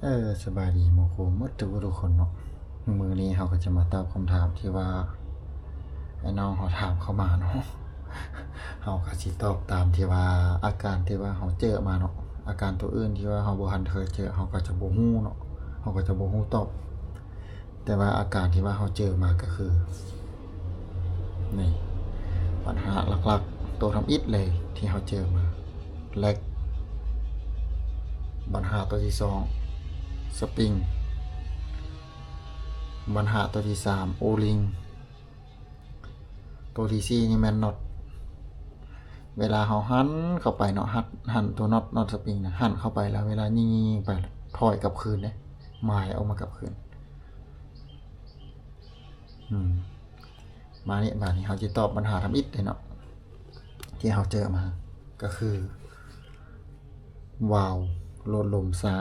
ເອີ ສະບາຍດີໝູ່ຄູ່ໝົດທຸກຜູ້ທຸກຄົນເນາະ. ມື້ນີ້ເຮົາກໍຈະມາຕອບຄຳຖາມທີ່ວ່າອ້າຍນ້ອງເຮົາຖາມເຂົ້າມາເນາະ. ເຮົາກໍຊິຕອບຕາມທີ່ວ່າອາການທີ່ວ່າເຮົາເຈີມາເນາະ. ອາການຕົວອື່ນທີ່ວ່າເຮົາບໍ່ທັນເຄີຍເຈີ ເຮົາກໍຈະບໍ່ຮູ້ເນາະ, ເຮົາກໍຈະບໍ່ຮູ້ຕອບ. ແຕ່ວ່າອາການທີ່ວ່າເຮົາເຈີມາກໍຄື ນີ້ ບັນຫາຫຼັກໆ ໂຕທຳອິດເລີຍທີ່ເຮົາເຈີມາ ແລັກ. ບັນຫາໂຕທີສອງ ສະປຣິງ. ບັນຫາໂຕທີສາມ ໂອລິງ. ໂຕທີສີ່ນີ້ແມ່ນນັອດ. ເວລາເຮົາຫັນເຂົ້າໄປເນາະ, ຫັນ ຫັນໂຕນັອດ ນັອດສະປຣິງນະ, ຫັນເຂົ້າໄປແລ້ວເວລາຍິງໆໄປ ຖອຍກັບຄືນເດ້, ໝາຍອອກມາກັບຄືນ. ອືມ ມານີ້ ບາດນີ້ເຮົາຊິຕອບບັນຫາທຳອິດເດ້ເນາະ ທີ່ເຮົາເຈີມາ ກໍຄື ວາວໂຫຼດລົມຊ້າ.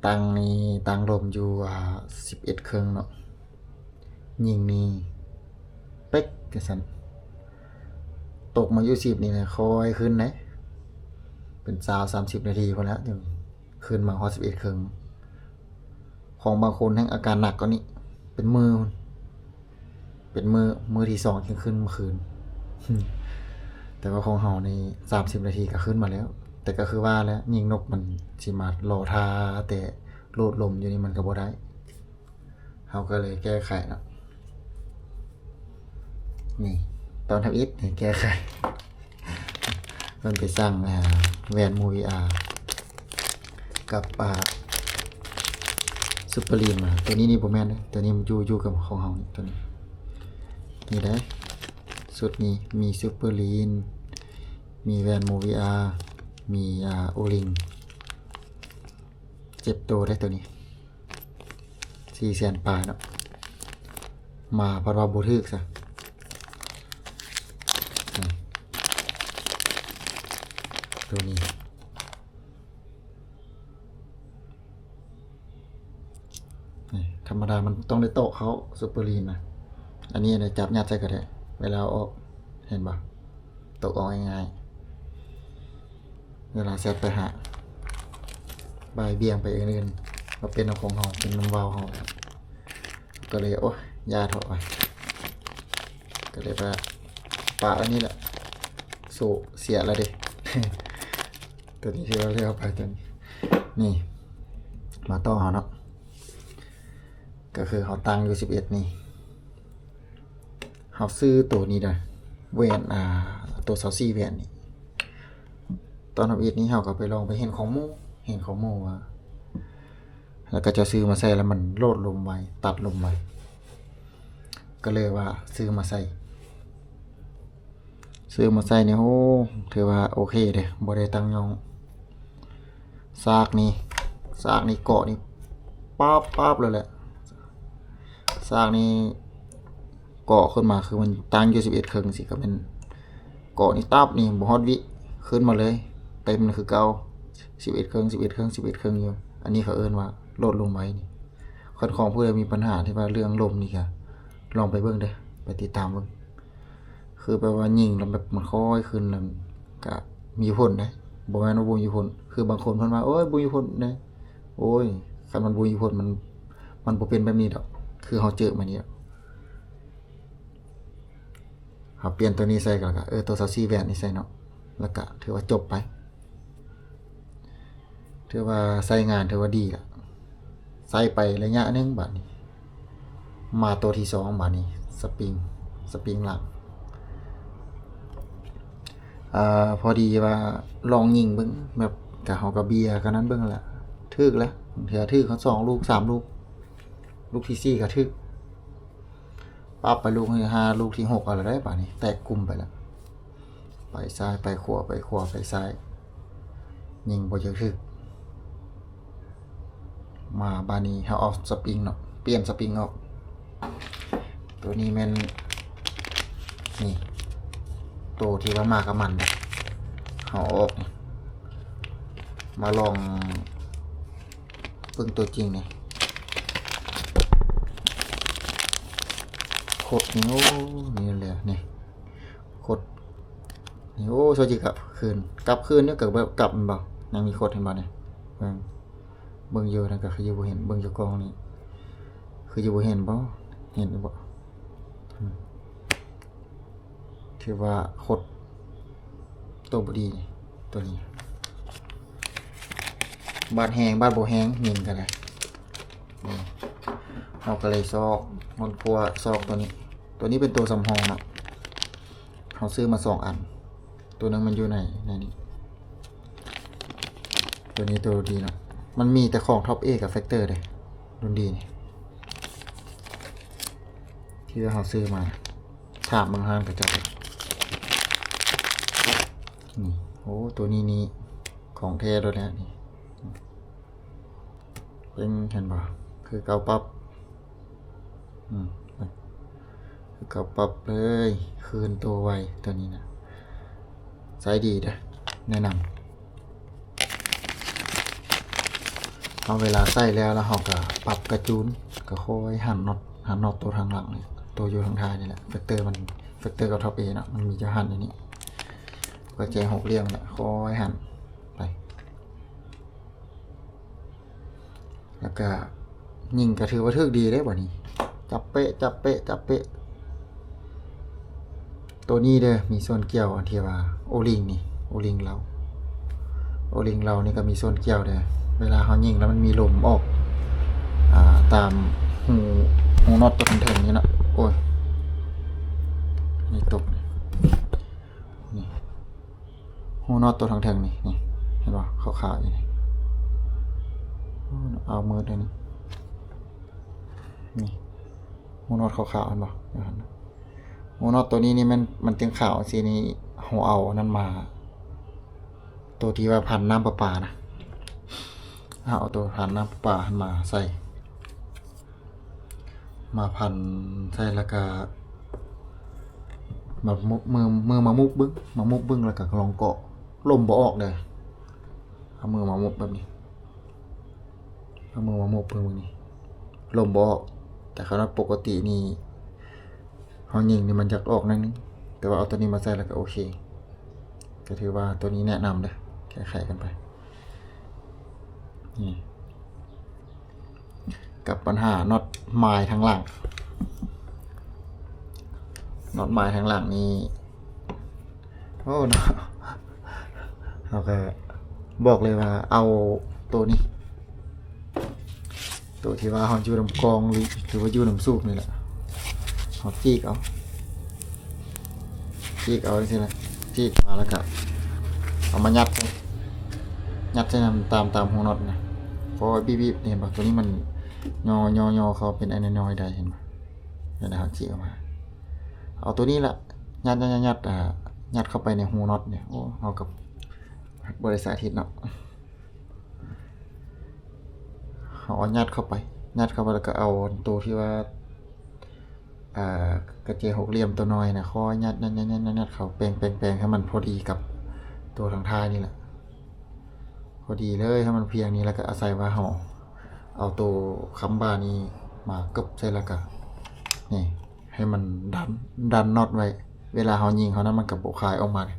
ຕັ້ງນີ້ ຕັ້ງລົມຢູ່ ອ່າ ສິບເອັດເຄິ່ງເນາະ, ຍິງນີ້ ເປັກ ຈັ່ງຊັ້ນ, ຕົກມາຢູ່ສິບນີ້ນະ ຄ່ອຍຂຶ້ນເດ້, ເປັນຊາວ ສາມສິບນາທີພຸ້ນແຫຼະ ຈຶ່ງຂຶ້ນມາຮອດສິບເອັດເຄິ່ງ. ຂອງບາງຄົນແຮ່ງອາການໜັກກວ່ານີ້ ເປັນມື້ພຸ້ນ. ເປັນມື້ ມື້ທີສອງຈຶ່ງຂຶ້ນມາຄືນ. ແຕ່ວ່າຂອງເຮົານີ້ ສາມສິບນາທີກໍຂຶ້ນມາແລ້ວ. ແຕ່ກໍຄືວ່າແຫຼະ ຍິງນົກມັນຊິມາລໍຖ້າແຕ່ໂຫຼດລົມຢູ່ນີ້ມັນກໍບໍ່ໄດ້. ເຮົາກໍເລີຍແກ້ໄຂເນາະ. ນີ້ ຕອນທຳອິດນີ້ແກ້ໄຂ. ເພິ່ນໄປສັ່ງ ອ່າ ແວ່ນ Movia ກັບ ອ່າ Superline ມາ. ໂຕນີ້ນີ້ບໍ່ແມ່ນເດ້, ໂຕນີ້ຢູ່ ຢູ່ກັບຂອງເຮົານີ້. ໂຕນີ້ ນີ້ເດ້ ຊຸດນີ້ມີ Superline ມີແວ່ນ Movia ມີ ອ່າ O-Ring ເຈັດໂຕເດ້ໂຕນີ້. ສີ່ແສນປາຍເນາະ, ມາພັດວ່າບໍ່ຖືກຊະ. ນີ້ ໂຕນີ້ ນີ້ ທຳມະດາມັນຕ້ອງໄດ້ໂຕະເຂົ້າ Superline ນະ. ອັນນີ້ ອັນນີ້ຈັບຍັດໃສ່ກໍໄດ້ ເວລາເອົາອອກ ເຫັນບໍ່? ໂຕະອອກງ່າຍໆ. ເວລາແຊັດໄປຫາ ບ່າຍບ່ຽງໄປອື່ນໆ ມາເປັນຂອງເຮົາ ເປັນນຳວາວເຮົາ. ກໍເລີຍ ໂອ້ຍ ຢ່າເຖາະ ກໍເລີຍວ່າປະອັນນີ້ແຫຼະ ໂຊເສຍແລ້ວເດ້. ຕົວນີ້ຖືວ່າແລ້ວໄປຕົວນີ້. ນີ້ ມາຕໍ່ເຮົາເນາະ, ກໍຄືເຮົາຕັ້ງຢູ່ສິບເອັດນີ້ ເຮົາຊື້ໂຕນີ້ນະ ແວ່ນ ອ່າ ໂຕຊາວສີ່ແວ່ນນີ້. ຕອນທຳອິດນີ້ເຮົາກໍໄປລອງໄປເຫັນຂອງໝູ່ ເຫັນຂອງໝູ່ວ່າ ແລ້ວເຂົາເຈົ້າຊື້ມາໃສ່ແລ້ວມັນໂຫຼດລົມໄວ ຕັດລົມໄວ ກໍເລີຍວ່າຊື້ມາໃສ່. ຊື້ມາໃສ່ນີ້ ໂອ້ ຖືວ່າໂອເຄເດ້ ບໍ່ໄດ້ຕັ້ງຍ້ອງ. ຊາກນີ້ ຊາກນີ້ເກາະນີ້ປັບໆເລີຍແຫຼະ. ຊາກນີ້ເກາະຂຶ້ນມາ ຄືມັນຕັ້ງຢູ່ສິບເອັດເຄິ່ງຊີ້ ກໍແມ່ນເກາະນີ້ຕັບນີ້ ບໍ່ຮອດວິ ຂຶ້ນມາເລີຍ ເຕັມຄືເກົ່າ ສິບເອັດເຄິ່ງ ສິບເອັດເຄິ່ງ ສິບເອັດເຄິ່ງຢູ່. ອັນນີ້ເຂົາເອີ້ນວ່າໂຫຼດລົມໄວນີ້. ຄັນຂອງຜູ້ໃດມີບັນຫາທີ່ວ່າເລື່ອງລົມນີ້ ກໍລອງໄປເບິ່ງເດີ້ ໄປຕິດຕາມເບິ່ງ. ຄືແບບວ່າຍິງແລ້ວແບບມັນຄ່ອຍຂຶ້ນ ແລ້ວກະມີຜົນເດ້ ບໍ່ແມ່ນວ່າບໍ່ມີຜົນ. ຄືບາງຄົນເພິ່ນວ່າ ໂອ້ຍ ບໍ່ມີຜົນເດ້, ໂອ້ຍ ຄັນມັນບໍ່ມີຜົນ ມັນ ມັນບໍ່ເປັນແບບນີ້ດອກ. ຄືເຮົາເຈີມານີ້ດອກ ເຮົາປ່ຽນໂຕນີ້ໃສ່ ແລ້ວກະ ເອີ ໂຕຊາວສີ່ແວ່ນນີ້ໃສ່ເນາະ, ແລ້ວກະຖືວ່າຈົບໄປ. ຖືວ່າໃຊ້ງານຖືວ່າດີລະ, ໃຊ້ໄປໄລຍະໜຶ່ງບາດນີ້ ມາໂຕທີສອງບາດນີ້ ສະປຣິງ ສະປຣິງຫຼັງ. ເອີ ພໍດີວ່າລອງຍິງເບິ່ງ ແບບກະ ເຮົາກະເບຍກະນັ້ນເບິ່ງລະ ຖືກລະ, ບາງເທື່ອຖືກສອງລູກ ສາມລູກ ລູກທີສີ່ກະຖືກ. ປັບໄປລູກທີຫ້າ ລູກທີຫົກເອົາລະໄດ໋ ບາດນີ້ແຕກກຸ່ມໄປລະ, ໄປຊ້າຍໄປຂວາ ໄປຂວາໄປຊ້າຍ ຍິງບໍ່ຢາກຖືກ. ມາບາດນີ້ເຮົາເອົາສະປຣິງເນາະ, ປ່ຽນສະປຣິງອອກ. ໂຕນີ້ແມ່ນ ນີ້ ໂຕທີ່ວ່າມາກັບມັນ ເຮົາເອົາອອກ ມາລອງ ເບິ່ງຕົວຈິງນີ້ ຄົດນີ້ ໂອ້ ນີ້ແຫຼະ ນີ້ ຄົດນີ້ ໂອ້ ຊ່ວຍຊິກັບຄືນ ກັບຄືນນີ້ກໍແບບກັບແມ່ນບໍ່? ຍັງມີຄົດເຫັນບໍ່ນີ້? ເບິ່ງ ເບິ່ງຢູ່ນັ້ນກໍຄືຢູ່ບໍ່ເຫັນ ເບິ່ງຢູ່ກ້ອງນີ້ຄືຢູ່ບໍ່ເຫັນບໍ່ ເຫັນຢູ່ບໍ່? ອືມ ຖືວ່າຄົດໂຕບໍ່ດີ ໂຕນີ້ ບາດແຮງບາດບໍ່ແຮງຍິງກໍໄດ້. ເຮົາກໍເລີຍຊອກຄົ້ນຄວ້າຊອກໂຕນີ້ ໂຕນີ້ເປັນໂຕສຳຮອງເນາະ ເຮົາຊື້ມາສອງອັນ ໂຕໜຶ່ງມັນຢູ່ໃນ ໃນນີ້ ໂຕນີ້ໂຕດີເນາະ ມັນມີແຕ່ຂອງ Top A ກັບ Factor ເດ້ ລຸ້ນດີນີ້ ທີ່ວ່າເຮົາຊື້ມາ ຖາມເບິ່ງຮ້ານເຂົາເຈົ້າ ນີ້ ໂອ້ ໂຕນີ້ນີ້ຂອງແທ້ໂລດແຫຼະນີ້ ເບິ່ງ ເຫັນບໍ່ ຄືເກົ່າປັບ ອືມ ຄືເກົ່າປັບເລີຍ ຄືນໂຕໄວ ໂຕນີ້ນະ ໃຊ້ດີເດີ້ ແນະນຳ. ເຮົາເວລາໃຊ້ແລ້ວ ແລ້ວເຮົາກໍປັບກະຈູນ ກໍຄ່ອຍຫັນນັອດ ຫັນນັອດໂຕທາງຫຼັງນີ້ ໂຕຢູ່ທາງທ້າຍນີ້ແຫຼະ Factor ມັນ Factor ກັບ Top A ເນາະ ມັນມີຈັກຫັນຢູ່ນີ້ ກະແຈຫົກຫຼ່ຽມແຫຼະ ຄ່ອຍຫັນໄປ ແລ້ວກະຍິງກະຖືວ່າຖືກດີເດ້ບາດນີ້ ຈັບເປະ ຈັບເປະ ຈັບເປະ. ໂຕນີ້ເດີ ມີສ່ວນກ່ຽວອັນທີ່ວ່າໂອລິງນີ້ ໂອລິງເລົາ ໂອລິງເລົານີ້ກໍມີສ່ວນກ່ຽວເດີ ເວລາເຮົາຍິງແລ້ວມັນມີລົມອອກ ອ່າ ຕາມຮູ ຮູນັອດຕົວເທິງໆນີ້ເນາະ ໂອ້ຍ ນີ້ຕົກ ນີ້ ຮູນັອດຕົວເທິງໆນີ້ ນີ້ ເຫັນບໍ່ ຂາວໆຢູ່ນີ້ ເອົາມືດເລີຍນີ້ ນີ້ ຮູນັອດຂາວໆ ເຫັນບໍ່ ເຫັນບໍ່? ຮູນັອດຕົວນີ້ນີ້ແມ່ນ ມັນຈຶ່ງຂາວຈັ່ງຊີ້ນີ້ ເຮົາເອົາອັນນັ້ນມາ ຕົວທີ່ວ່າພັນນ້ຳປະປານະ ເຮົາເອົາຕົວພັນນ້ຳປະປາຫັ້ນມາໃສ່ ມາພັນໃສ່ ແລ້ວກະມາມຸບ ມື ມືມາມຸບເບິ່ງ ມາມຸບເບິ່ງ ແລ້ວກະລອງເກາະ ລົມບໍ່ອອກເດີ ເອົາມືມາມຸບແບບນີ້ ເອົາມືມາມຸບເບິ່ງນີ້ ລົມບໍ່ອອກ ແຕ່ຄັນວ່າປົກກະຕິນີ້ ເຮົາຍິງນີ້ມັນຢາກອອກໜ້ອຍໜຶ່ງ ແຕ່ວ່າເອົາຕົວນີ້ມາໃສ່ແລ້ວກໍໂອເຄ ກໍຖືວ່າຕົວນີ້ແນະນຳເດີ້ ແກ້ໄຂກັນໄປ ນີ້ ກັບບັນຫານັອດມາຍທາງຫຼັງ ນັອດມາຍທາງຫຼັງນີ້ ໂອ້ເນາະ ເຮົາກໍບອກເລີຍວ່າເອົາໂຕນີ້ ໂຕທີ່ວ່າເຮົາຢູ່ນຳກອງ ຫຼື ຫຼືວ່າຢູ່ນຳສູບນີ້ແຫຼະ ເຮົາຈີກເອົາ ຈີກເອົາຈັ່ງຊີ້ແຫຼະ ຈີກມາແລ້ວກະເອົາມາຍັດໃສ່ ຍັດໃສ່ນຳຕາມ ຕາມຮູນັອດນະ ພໍບີບໆ ເຫັນບໍ່ ໂຕນີ້ມັນຍໍໆໆ ເຂົ້າເປັນອັນນ້ອຍໆໄດ້ ເຫັນບໍ່? ແລ້ວເຮົາຈີກອອກມາ ເອົາໂຕນີ້ລະ ຍັດໆໆ ອ່າ ຍັດເຂົ້າໄປໃນຮູນັອດນີ້ ໂອ້ ເຮົາກໍບໍ່ໄດ້ສາທິດເນາະ ເຮົາເອົາຍັດເຂົ້າໄປ ຍັດເຂົ້າໄປ ແລ້ວກໍເອົາໂຕທີ່ວ່າ ອ່າ ກະແຈຫົກຫຼ່ຽມຕົວນ້ອຍນະ ຄ່ອຍຍັດໆໆໆ ເຂົ້າ ແປງໆໆ ໃຫ້ມັນພໍດີກັບຕົວທາງທ້າຍນີ້ແຫຼະ ພໍດີເລີຍ ໃຫ້ມັນພຽງນີ້ ແລ້ວກໍອາໄສວ່າເຮົາເອົາໂຕຄ້ຳບ່ານີ້ມາເກີບໃສ່ ແລ້ວກໍ ນີ້ ໃຫ້ມັນດັນ ດັນນັອດໄວ້ ເວລາເຮົາຍິງເຮົານັ້ນ ມັນກໍບໍ່ຄາຍອອກມາເດ້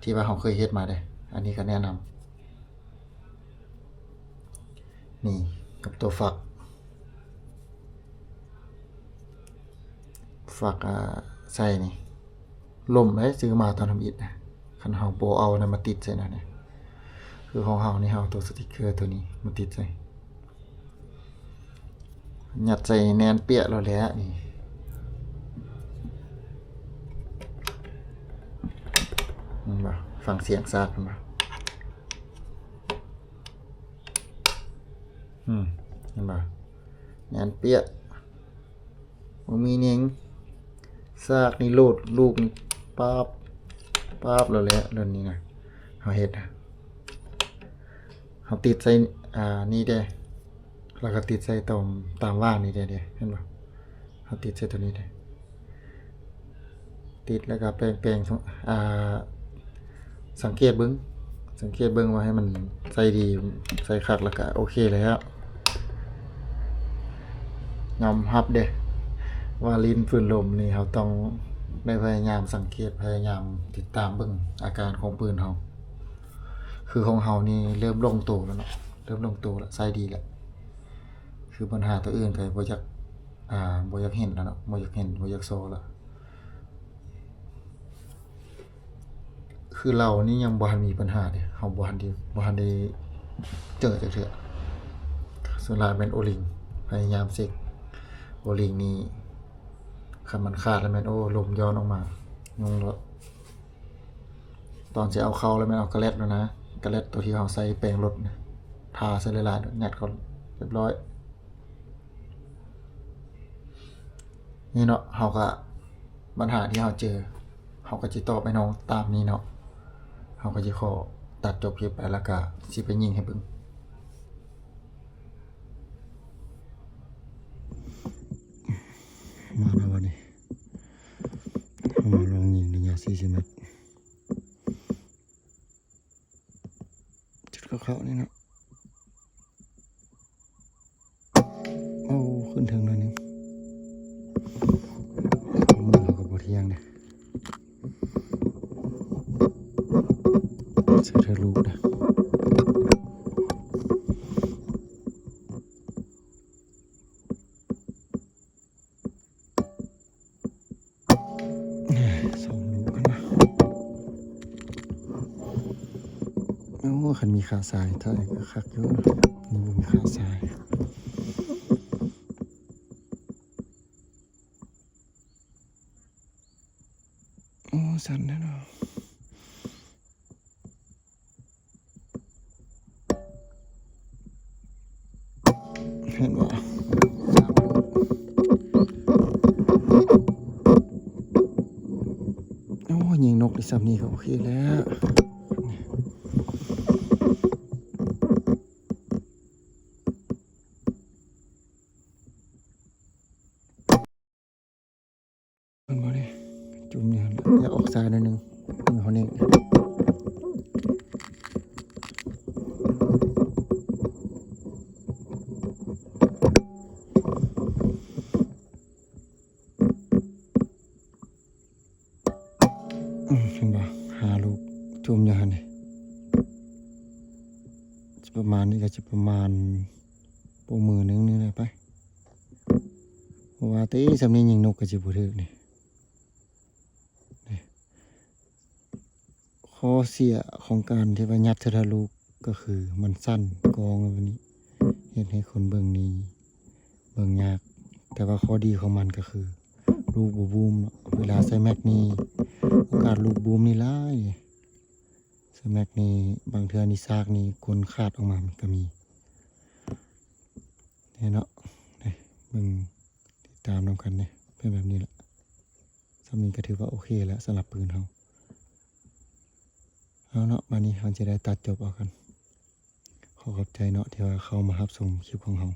ທີ່ວ່າເຮົາເຄີຍເຮັດມາເດ້ ອັນນີ້ກໍແນະນຳ ນີ້ ກັບຕົວຝັກ ຝັກ ອ່າ ໃສ່ນີ້ ລົມເດ້ ຊື້ມາຕອນທຳອິດນະ ຄັນເຮົາບໍ່ເອົານັ້ນມາຕິດໃສ່ນະ ນີ້ ຄືຂອງເຮົານີ້ ເຮົາເອົາຕົວສະຕິກເກີຕົວນີ້ມາຕິດໃສ່ ຍັດໃສ່ແໜ້ນປຽກໂລດແຫຼະນີ້ ເຫັນບໍ່? ຟັງສຽງຊາກ ເຫັນບໍ່? ອືມ ເຫັນບໍ່? ແໜ້ນປຽກ ບໍ່ມີຫຍັງ ຊາກນີ້ໂຫຼດ ລູກນີ້ປາບ ປາບ ແລ້ວແຫຼະ ເລື່ອງນີ້ນະ ເຮົາເຮັດນະ ເຮົາຕິດໃສ່ ອ່າ ນີ້ເດ້ ແລ້ວກໍຕິດໃສ່ຕາມ ຕາມຫວ່າງນີ້ເດ້ ເດ້ ເຫັນບໍ່? ເຮົາຕິດໃສ່ຕົວນີ້ເດ້ ຕິດແລ້ວກໍແປງໆ ສົງ ອ່າ ສັງເກດເບິ່ງ ສັງເກດເບິ່ງວ່າໃຫ້ມັນໃສ່ດີ ໃສ່ຄັກ ແລ້ວກໍໂອເຄແລ້ວ. ຍອມຮັບເດ້ວ່າຫຼິ້ນປືນລົມນີ້ ເຮົາຕ້ອງໄດ້ພະຍາຍາມສັງເກດ ພະຍາຍາມຕິດຕາມເບິ່ງອາການຂອງປືນເຮົາ. ຄືຂອງເຮົານີ້ເລີ່ມລົງໂຕແລ້ວເນາະ ເລີ່ມລົງໂຕແລ້ວ ໃຊ້ດີແລ້ວ. ຄືບັນຫາຕົວອື່ນກໍບໍ່ຢາກ ອ່າ ບໍ່ຢາກເຫັນແລ້ວເນາະ ບໍ່ຢາກເຫັນ ບໍ່ຢາກຊໍແລ້ວ. ຄືເຫຼົ້ານີ້ຍັງບໍ່ທັນມີບັນຫາເດ້ ເຮົາບໍ່ທັນໄດ້ ບໍ່ທັນໄດ້ເຈີຈັກເທື່ອ. ສ່ວນຫຼາຍແມ່ນໂອລິງ ພະຍາຍາມເຊັກໂອລິງນີ້ ຄັນມັນຂາດແລ້ວແມ່ນ ໂອ້ ລົມຍ້ອນອອກມາ ຍຸ່ງໂລດ. ຕອນຊິເອົາເຂົ້າແລ້ວແມ່ນເອົາກະແລັດແລ້ວນະ ກະແລັດຕົວທີ່ເຮົາໃສ່ແປງລົດນະ ທາໃສ່ຫຼາຍໆ ຍັດເຂົ້າຮຽບຮ້ອຍ. ນີ້ເນາະ ເຮົາກະ ບັນຫາທີ່ເຮົາເຈີ ເຮົາກະຊິຕອບໃຫ້ນ້ອງຕາມນີ້ເນາະ. ເຮົາກະຊິຂໍຕັດຈົບຄລິບໄປ ແລ້ວກະຊິໄປຍິງໃຫ້ເບິ່ງ. ມາແລ້ວບັດນີ້ ເຮົາມາລອງຍິງໄລຍະສີ່ສິບແມັດ. ຈຸດຂາວໆນີ້ເນາະ ໂອ້ ຂຶ້ນເທິງໜ້ອຍໜຶ່ງ. ມືເຮົາກໍບໍ່ທ່ຽງເດ້ ໃສ່ທະລຸເດ້. ສອງລູກຫັ້ນນະ. ໂອ້ ຄັນມີຂາຊາຍ ຖ້າກໍຄັກຢູ່ ນີ້ບໍ່ມີຂາຊາຍ. ໂອ້ ສັ່ນແທ້ເນາະ. ເຫັນບໍ່? ໂອ້ຍ ຍິງນົກໄດ້ຊ່ຳນີ້ກໍໂອເຄແລ້ວ. ເຫັນບໍ່ນີ້ ຈຸ່ມຢູ່ຫັ້ນ ຢາກອອກຊ້າໜ້ອຍໜຶ່ງ ມືເຮົາເໜັງ. ອືມ ເຫັນບໍ່ ຫ້າລູກ ຈຸ່ມຢູ່ຫັ້ນນີ້ ປະມານນີ້ກໍຈະປະມານ ໂປ້ມືໜຶ່ງນີ້ແຫຼະໄປ. ເພາະວ່າເຕະຊ່ຳນີ້ຍິງນົກກໍຊິບໍ່ຖືກນີ້. ຂໍ້ເສຍຂອງການທີ່ວ່າຍັດເທື່ອລະລູກກໍຄືມັນສັ້ນກອງແບບນີ້ ເຮັດໃຫ້ຄົນເບິ່ງນີ້ເບິ່ງຍາກ. ແຕ່ວ່າຂໍ້ດີຂອງມັນກໍຄືລູກບໍ່ບູມເນາະ. ເວລາໃສ່ແມັກນີ້ ໂອກາດລູກບູມນີ້ຫຼາຍ. ໃສ່ແມັກນີ້ບາງເທື່ອນີ້ຊາກນີ້ກົ້ນຂາດອອກມາມັນກໍມີ. ນີ້ເນາະ ນີ້ ເບິ່ງ ຕິດຕາມນຳກັນນີ້ ເປັນແບບນີ້ແຫຼະ. ຊ່ຳນີ້ກໍຖືວ່າໂອເຄແລ້ວ ສຳລັບປືນເຮົາ. ເອົາເນາະ ບາດນີ້ເຮົາຈະໄດ້ຕັດຈົບເອົາກັນ. ຂໍຂອບໃຈເນາະ ທີ່ວ່າເຂົ້າມາຮັບຊົມຄລິບຂອງເຮົາ.